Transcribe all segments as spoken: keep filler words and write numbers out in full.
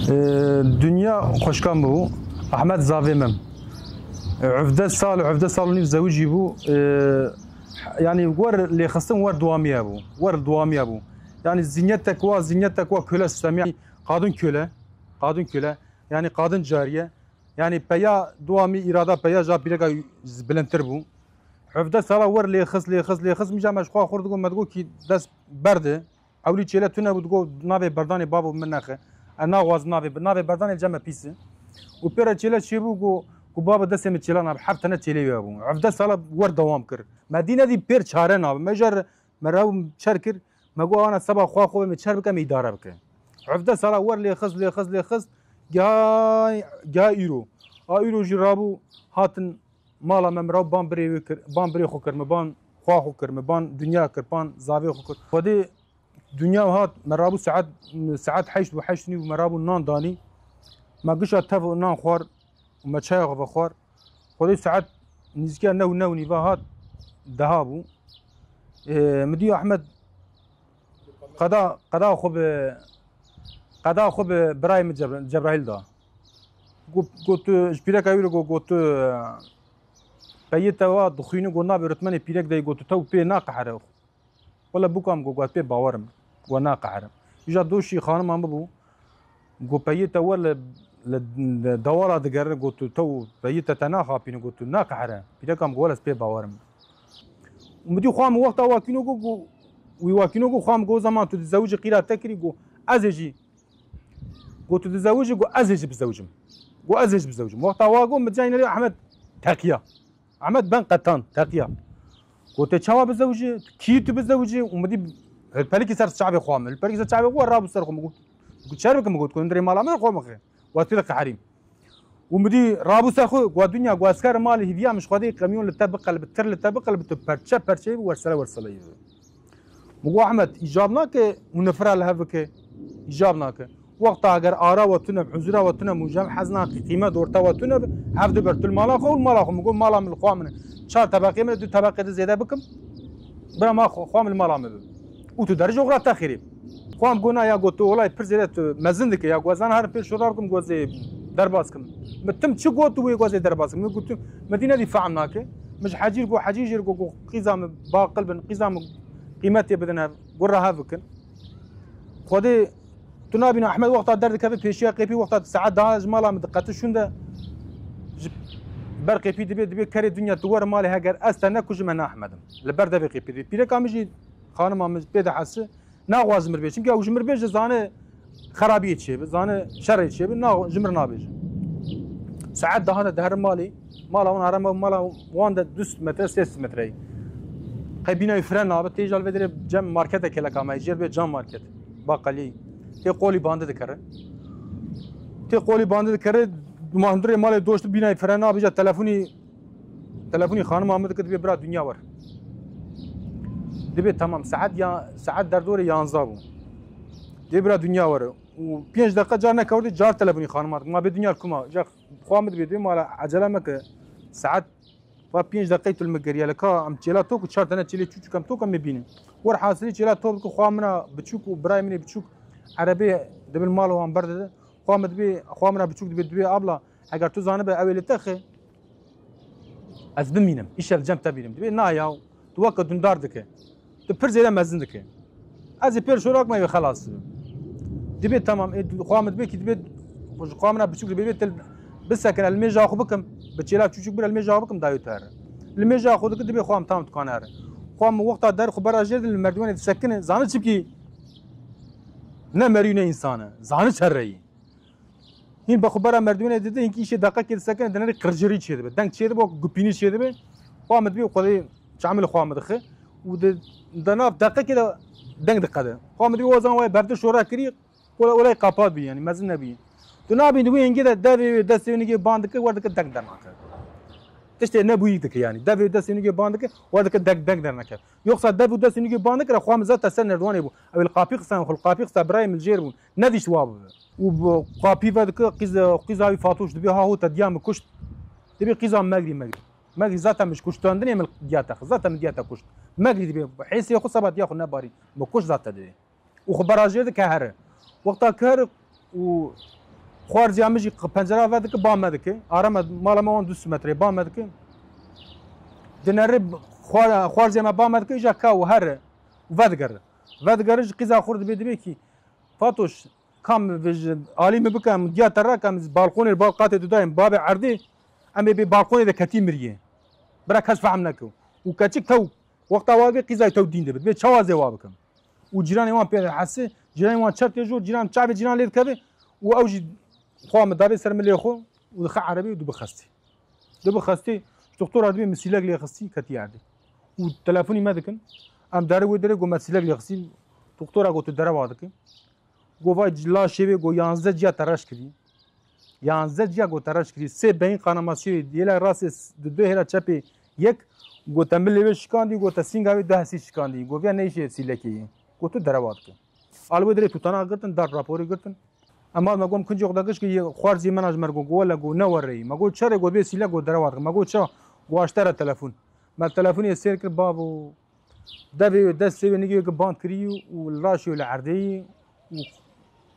Ee, Dünya xweşkan bû. Ahmet zavê min. Ee, hevdeh sal, hevdeh sal û nîv zewicî bû. Ee, yani wer lêxistin wer dewamiye bû. Wer dewamiye bû. Yani zîniyetek wa, zîniyetek wa köle sistemi. Yani kadın köle. Kadın köle. Yani kadın cariye. Yani peya dewamî, îrada peya ja pîreka bilindtir bû. Hevdeh sala wer lêxist, lêxist, lêxist. Mîja me ji xwe xurt digot, me digot kî dest berde. Ewlî çêle tune bû, digot navê berdanê bavo min nexe. Ez naxwazim navê, navê berdanê cem me pîs e. Û pê re çêle çêbû, got, got babo destê min çêla nabe, heft tene çêlê wê bû. Hevdeh sala wer dewam kir. Me dî nedî pêr çare nabe. Me jî re, me rew çer kir. Me got ana seba xwe xwe me çer bike, me îdare bike. Hevdeh sala wer lêxist, lêxist, lêxist. Giha, giha îro. A îro jî rabû hatin mala me, min rabû ban birê wê kir, ban birê xwe kir, min ban xwa xwe kir, min ban dinya kir, ban zavê xwe kir. Xwedê dinya hat, me rabû saet, saet heşt bû, heşt nîv bû, me rabû nan danî. Me gişa tev û nan xwar û me çaya xwe vexwar. Xwedê saet nîzkiya neh û neh û nîva hat, deha bû. Ê, min dî Ahmed qeda, qeda xwe bi, qeda xwe bi birayê min Cebra-, Cebraîl da. Got, got, tu ji pîreka wî re got, got, tu peyê te wa dixwîne, got, nabê rutmenê pîrek de, got, tu tew pê naqehre. Wele bûka min got, got, pê bawer im. Got, naqehrim. Îja doşî xanima min bû. Got, peyê te we li, li, li dewala digere, got, tu tew peyê te te naxapîne, got, tu naqehre. Pîreka min got, wele ez pê bawer im. Û min dî xwe min wexta wakîno got, got, wî wakîno got, xwe min got, zaman tu dizewicî qîra te kirî, got, ez ê jî Got, tu dizewicî? Got, ez ê jî bizewicim. Got, ez ê jî bizewicim. Wexta wa got, min cayî nerê Ahmed teqiya. Ahmed ben qetan, teqiya. Got, tê çawa bizewicî? Kî tu bizewicî? Û min dî hilpelikî ser çavê xwe min. Hilpelikî ser çavê xwe rabû ser xwe min got. Got, çer bikim? Got, hundirê mala min xwe min xê. Westî de qeherîm. Û min dî rabû ser xwe, got, dinya, got, ez kerim malê hîviya min ji Xwedê qemiyon li te biqelbi, tir li te biqelbi, tu perçe perçe yî, wersele wersele yî. Min got, Ahmed, îcab nake hûn nifira li hev bike. Îcab nake. Wexta eger ara we tune bi, huzura we tune bi, û ji hev hez nake, qîmet orta we tune bi, hev diber tu li mala xwe û li mala xwe. Min got, mala min li xwe min e. Çar tebeqê min e, du tebeqê di zêde bikim. Bira ma xwe, xwe min li mala min bi. Û tu derij oxra te xêrê. Xwe min got, na ya, got, tu olay pir zêde tu mezin dike ya, got, ez zan her pê şora bikim, got, zê derbas kim. Min tim çi got, tu wê got, zê derbas kim. Min got, tu, min dî nedî fehm nake. Min ji Hecî re got, Hecî jê re got, got, qîza min baqil bin, qîza min qîmetê bidin hev, got, re hev bikin. Xwedê tu nabîne Ehmed wexta derdikeve pêşiya qêpî, wexta saet daha ji mala min diqete şûnde ji ber qêpî dibê, dibê kerê dinya tu were malê heger ez te nekujim, ez ne Ehmed im. Li ber devê qêpî dibê. Pîreka min jî, xanima min pê dihesi, naxwaze ji min re bê. Çimkî ew ji min re bê, ji zane xerabiyê çêbe, zane şerê çêbe, na, ji min re nabêje. Saet daha de diherim malê, mala wan herema, mala wan de du sed metre, sê sed metre ye. Qey bîna wî fren nabe, tê jal vê derê cem markete keleka me, jêr bê cam market, baqelî. Tê qolî bandi dikere. Tê qolî bandi dikere, ma hundirê malê doşt bîna wî fren nabe, ja telefonî Telefonî xanima min dike, dibê bira dinya were. Dibê tamam, saet ya, saet derdorê yanzdeh bû. Dibê bira dinya were. Û pênc deqe car nekewrdî, car telefonî xanima dike. Ma bê dinya li kuma? Ca xwa min dibê, dibê mala ecele meke. Saet va pênc deqeyê tu li min geriya, li ka em çêla tok û çar tane çêlê çûçik em tok em ê bînin. Werhasilî çêla tok dike, xwa min a biçûk û birayê min ê biçûk erebê dibin mal wan berdide. Xwa min dibê, xwa min a biçûk dibê, dibê abla, eger tu zanibe ew ê li te xe, ez bimînim, îşev cem te bînim. Dibê, na ya, tu weke dundar dike. Tu pir zêde mezin dike. Ez ê pêr şorak me wê xelas dibe. Dibê, tamam, ê, xwa min dibê kî dibê, ji xwa min a biçûk dibê, dibê, til bisekin, el mêja xwe bikim, bi çêla çûçûk bir, el mêja xwe bikim, dayê te here. Li mêja xwe dike, dibê, xwa min tam dikane here. Xwa min wexta der xwe bera jêr de li merdûnê disekine, zani çimkî ne merî ne însan e, zani çereyî. Hîn bi xwe bera merdûnê dide, hînkî îşê deqekê disekine, dinerê qircirî çêdibe. Deng çêdibe, wek gupînî çêdibe. Xwa min dibê, Xwedê çamê li xwa min dixe. Û di, di nav deqekê de deng diqede. Xwa min dibê, wazan wayê berdi şora kirî, wela, welay qapat bî, yanî mezin nebî. Tu nabî di wê hingê de devê wê destê wê nigê ban dike, wer dike deng dernake. Tiştê nebûyî dike yanî. Devê wê destê nigê ban dike, wer dike deng, deng dernake. Yoksa dev û destê nigê ban dikire, xwa min zaten ser nerdwanê bû. Ew ê li qapî xistan, xwe li qapî xista, birayê min jêr bûn. Nedîşt wa bibe. Û bi qapî vedike, qîz, qîza wî Fatoş dibê, ha ho te diya min kuşt. Dibê qîza megrî, megrî. Megrî zaten min ji kuştandinê min diya te xist. Zaten min diya te kuşt. Megrî dibê, hêsê xwe seba diya xwe nebarî. Min kuşt zaten dibê. Û xwe bera jêr dike here. Wexta ke here û Xwarzîya min jî pencera vedike, ba me dike. Ara me, mala me wan du sed metre, ba me dike. Dinere xwar-, xwarzîya me ba me dike, îja ka û here û vedigere. Vedigere ji qîza xwe re dibê, dibê kî, Fatoş, kam ji alî min bike, em diya te rake, em balkonê, bal qatê dudayên, babê erdê, em ê bê balkonê de ketî miriyê. Bira kes fehm neke. Û keçik tew, wexta wa bê qîza tew dîn dibit. Bê çawa zê wa bikim? Û cîranê wan pê hesi, cîranê wan çer tê jor, cîran çavê cîran lê dikeve û ew jî xwa min davê ser milê xwe û dixe erebê û dibixestî. Dibixestî, ji doktora dibê min sîlek lê xistî, ketî erdê. Û telefonî me dikin, em dare wê derê got me sîlek lê xistî, doktora got tu derewa dike. Got vay laşê wê, got yanzdeh ciya te reş kirî. Yanzdeh ciya got te reş kirî. Sê beyin kanamasiyê, hêla rastê s-, di du hêla çepê yek, got te milê wê şikandî, got te sînga wê du hesî şikandî. Got viya neyşê sîlekê yê. Got tu derewa dike. Al wê dirê tutana girtin, darp raporê girtin. Em hat me got kincê xwe de giş kir, xwarzî min a ji me re got, got wele got ne wereyî. Me got çerê, got bê sîlek, got derewa dike. Me got ça? Got aştere telefon. Me telefonê sêr kir, bavo. Devê wê, destê wê, nigê wê ki band kirî û li raşê wê li erdê yî û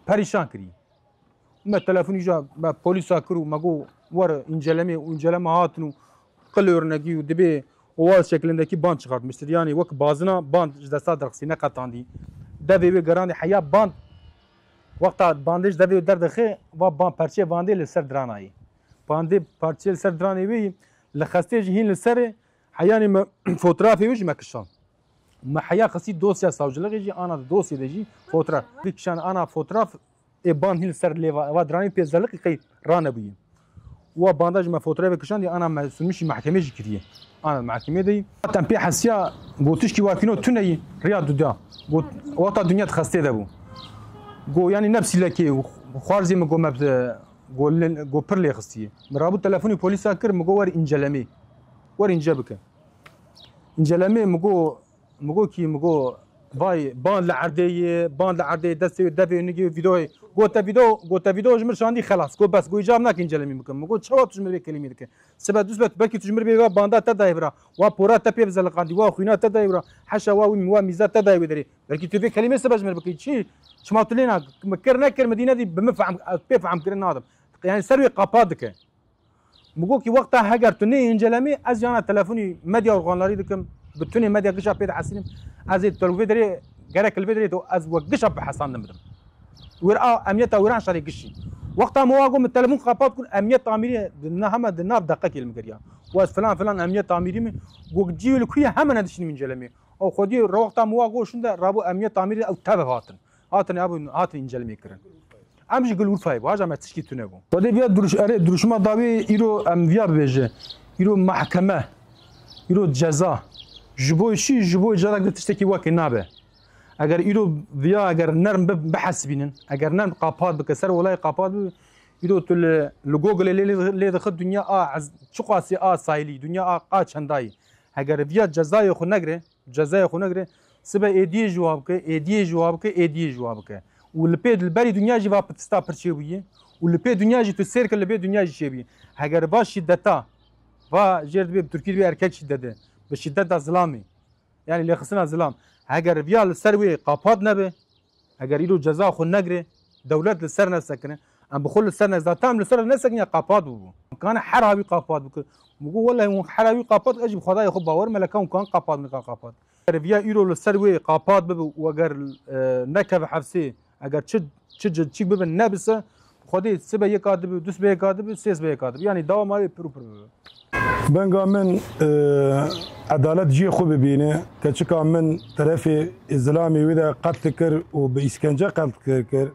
perîşan kirî. Me telefonî ja me polîsa kir û me got were încelemê û înceleme hatin û qil örnegî û dibê oval şeklindekî band çixartmiştir. Yanî wek bazina band ji desta derxistî, neqetandî. Devê wê gerandî heya band. Wexta bandê ji devê wê derdixê, va ban-, parçeyê bandê li ser diranayê. Bandê parçeyê li ser diranê wê yî, li xestê jî hîn li serê, heyanî me fotoğrafê wê jî me kişand. Me heya xistî dosya savcılığı jî, ana di dosyê de jî fotoğraf. Vî kişan ana fotoğraf ê ban hîn li ser lêva, eva diranî pê zeliqî qey ranebûyî. Wa banda ji me fotoğrafê kişandî, ana me sunmişî mahkemê jî kiriye. Ana mahkemê de yî. Tem pê hesiya, got tişkî wakîno tune yî, riya duda. Got, wata dinya di xestê de bû. Got, yanî ne bi sîlekê, xwarzê min got me bi, got lê-, got pir lê xistiye. Min rabû telefonî polîsa kir, min got wer încelemê. Wer înce bike. Încelemê min got, min got kî, min got, vay, ban li erdê ye, ban li erdê ye, destê wê, devê wê, nigê wê, vîdeoyê. Got te vîdeo, got te vîdeo ji min şandî xelas. Got bes, got îcar nake încelemî bikim. Min got çawa tu ji min vê kelimî dike? Sibe du sibe tu belkî tu ji min vê banda te dayê bira. Wa pora te pê bizeliqandî, wa xwîna te dayê bira. Heşa wa wî, wa mîza te dayê wê derê. Belkî tu vê kelimê sibe ji min bikî. Çi? Çima tu lê na? Min kir nekir, min dî nedî bi min fehm, ez pê fehm kirin nadim. Yani ser wê qapa dike. Min got ki wexta heger tu nê încelemî, ez yana telefonî medya organlarî dikim, bi tunê medya gişa pê dihesînim, ez ê televîzê derê, gerek li vê derê to ez we gişa bi hesan bidim. Wêr a emniyeta wêran şerê gişî. Wexta min wa got min telefon qapat kir, emniyet amirî di na heme di nav deqekê li min kiriya. Û ez filan filan emniyet amirî min, got cî li ku ye, heme nedişînim încelemî. Ew xwedî re wexta min wa got şûnde, rabû emniyet amirî ew teve hatin. Hatin, ev hatin încelemê kirin. Em ji gil Urfayê bû, haja me tişkî tune bû. Xwedê viya duruş-, erê, duruşma dawî îro em viya bibêje. Îro mahkeme, îro ceza. Ji bo şî, ji bo ceza de tiştekî wekî nabe. Eger îro viya, eger nerm bi-, bihesibînin, eger nerm qapat bike, ser olayê qapat bibe, îro tu li, li Googleê lê, lê, lê dixi dinya a ez-, çiqasî a sayilî, dinya a, a çendayî. Eger viya cezayê xwe negire, cezayê xwe negire, sibe êdiyê ji wa bike, êdiyê ji wa bike, êdiyê ji wa bike. Û li pê li berî dinya jî va pitista pir çêbûye. Û li pê dinya jî tu sêr ke li pê dinya jî çêbûye. Heger va şîdeta, va jêr dibê bi Tirkî dibê erkek şîdeti, bi şîdeta zilamê, yanî lêxistina zilam. Heger viya li ser wê qapat nebe, Eger îro ceza xwe negire, dewlet li ser nesekine, em bi xwe li ser ne-, zaten em li ser nesekine ya qapat bûbû. Em kane her hawî qapat bike. Min got, wele hûn her hawî qapat, ez jî bi Xwedayê xwe bawer me, leka hûn kan qapat, min kan qapat. Eger viya îro li ser wê qapat bibe û eger, e, nekeve hefsê, eger çi, çi, çi, çi bibe nebise, Xwedê sibe yeka dibe, du sibe yeka dibe, sê sibe yeka dibe. Yanî dawama wê pir û pir bibe. Benga min, e, edalet cihê xwe bibîne. Keçika min terefê zilamê wê de qetl kir û bi îskence qetl kir, kir.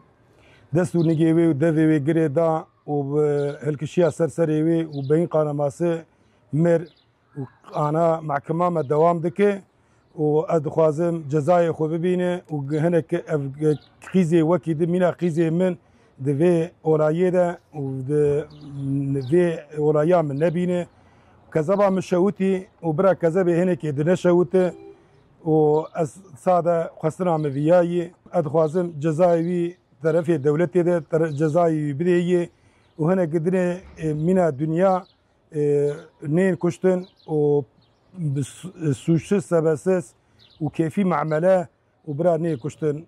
Dest û nigê wê û devê wê girê da û bi hilkişiya ser serê wê û beyin kanaması mir û ana mehkema me dewam dike. û ez dixwazim cezayê xwe bibîne û hinek ev qîzê wekî di mîna qîzê min di vê olayê de û di vê olaya min nebîne. Kezeba min şewitî û bira kezebê hinekê di neşewite û ez sade xwestina min viyayî. Ez dixwazim cezayê wî terefê dewletê de tere-, cezayê wî bidê yê û hinek dinê, e, mîna dinya e, nên kuştin û bi su-, suçsuz, sebepsiz û keyfî mamele û bira nên kuştin.